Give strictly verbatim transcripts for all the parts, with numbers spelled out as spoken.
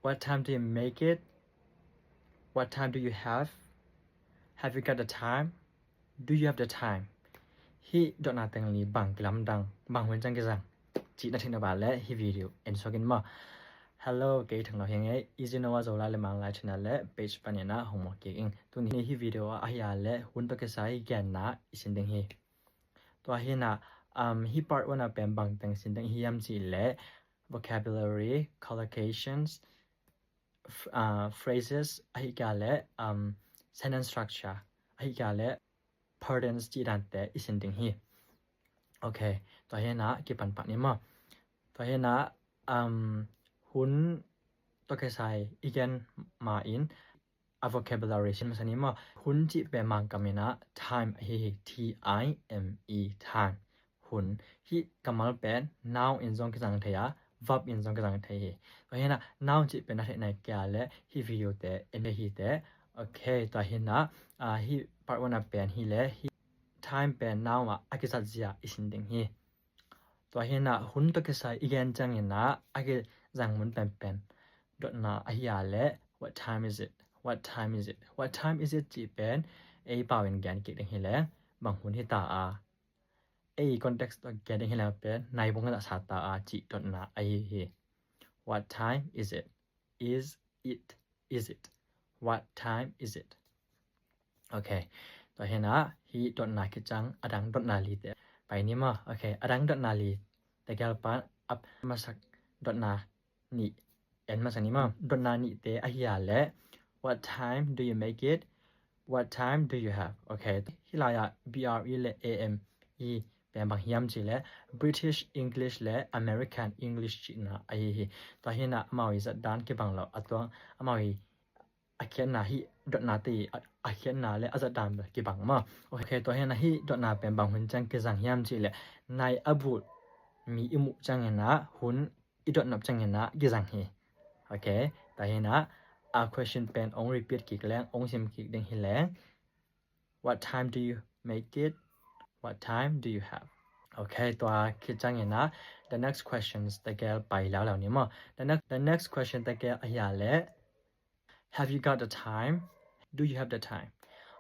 What time do you make it? What time do you have? Have you got the time? Do you have the time? Hih dotna teng li bang kilamdang, bang hun ciang kizang cih na theih nop leh hih video en suak in maw. Hello, kei Thang Lo hi ing ei. Easy Noah Zola le Manglai channel le page panin ah hong muak kik ing. Tuni hih video ah ahi a leh hun tawh kisai genna i sin ding hi. Tua hi in ah, um, hih part one ah pen bang teng sin ding hiam cih leh vocabulary, collocations, f- uh, phrases, ahih kei leh, um, sentence structure, ahih kei leh patterns cih dante i sin ding hi. Ok, tua hi in ah kipan pah ni maw. Tua hi in ah, um, hun tawh kisai i gen ma in a vocabulary sin masa ni maw. Hun cih pen Mangkam in ah time ahi hi, T I M E, time. Hun. Hih kammal pen noun in zong kizang thei a, verb in zong kizang thei hi. Tua hi in ah noun cih pen na theih nai kei leh hih video te en thei hi teh. Ok, tua hi in ah, ah, hih part one ah pen hi leh hih time pen noun ah a kizat zia i sin ding hi. Tua hi in ah hun tawh kisai i gen ciangin ah a kizang mun penpen dotna ahi a leh what time is it? What time is it? What time is it cih pen ei pau in gen kik ding hi leh bang hun hi ta a, ei context tawh gen ding hi leh pen nai bang za sa ta a cih dotna ahi hi. What time is it? Is it? Is it? What time is it? Ok. Tua hi in ah hih dotna khit ciang a dang dotna li te pai ni maw. Ok. A dang dotna li te gel pan a masak dotna nih en masa ni maw. Dotna nih te ahi a leh what time do you make it? What time do you have? Ok. Hih lai ah B R E le A M E pen bang hiam cih leh British English le American English cihna ahi hi. Tua hi in ah amau i zat dan kibang lo. A tuang amau i a khiatna hih dotna te i a, a khiatna le a zat dan bel kibang maw. Ok, tua hi in ah hih dotna pen bang hun ciang kizang hiam cih leh nai a bulh mi i muh ciangin ah hun i dot nop ciangin ah kizang hi. Ok, tua hi in ah a question pen ong repeat kik leng, ong sim kik ding hi leng. What time do you make it? What time do you have? Ok, tua khit ciangin ah the next questions tegel pai leuleu ni maw. The next, the next question tegel ahi a leh have you got the time? Do you have the time?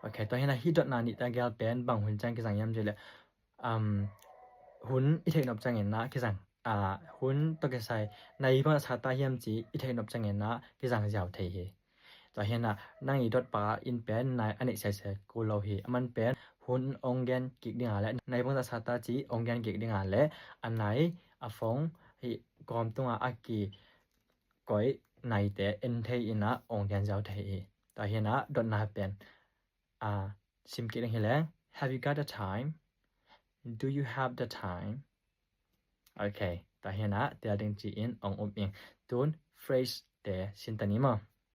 Ok, tua hi in ah hih dotna nih tegel pen bang hun ciang kizang hiam cih leh, um, hun i theih nop ciangin ah kizang, ah, hun tawh kisai nai bang sa ta hiam cih i theih nop ciangin ah kizang ziau thei hi. Tua hi in ah nang i dot pa in pen nai a neih sese kul lo hi. A man pen hun ong gen kik ding a leh nai bang za sa ta cih ong gen kik ding a leh a nai, a phone, hih kawm tungah a kikoih naite en thei in ah ong gen ziau thei hi. Tua hi in ah dotna pen, ah, sim kik ding hi leng. Have you got the time? Do you have the time? Ok, tua hi in ah tel ding ci-in ong up ing. Tun phrase te sin ta ni maw.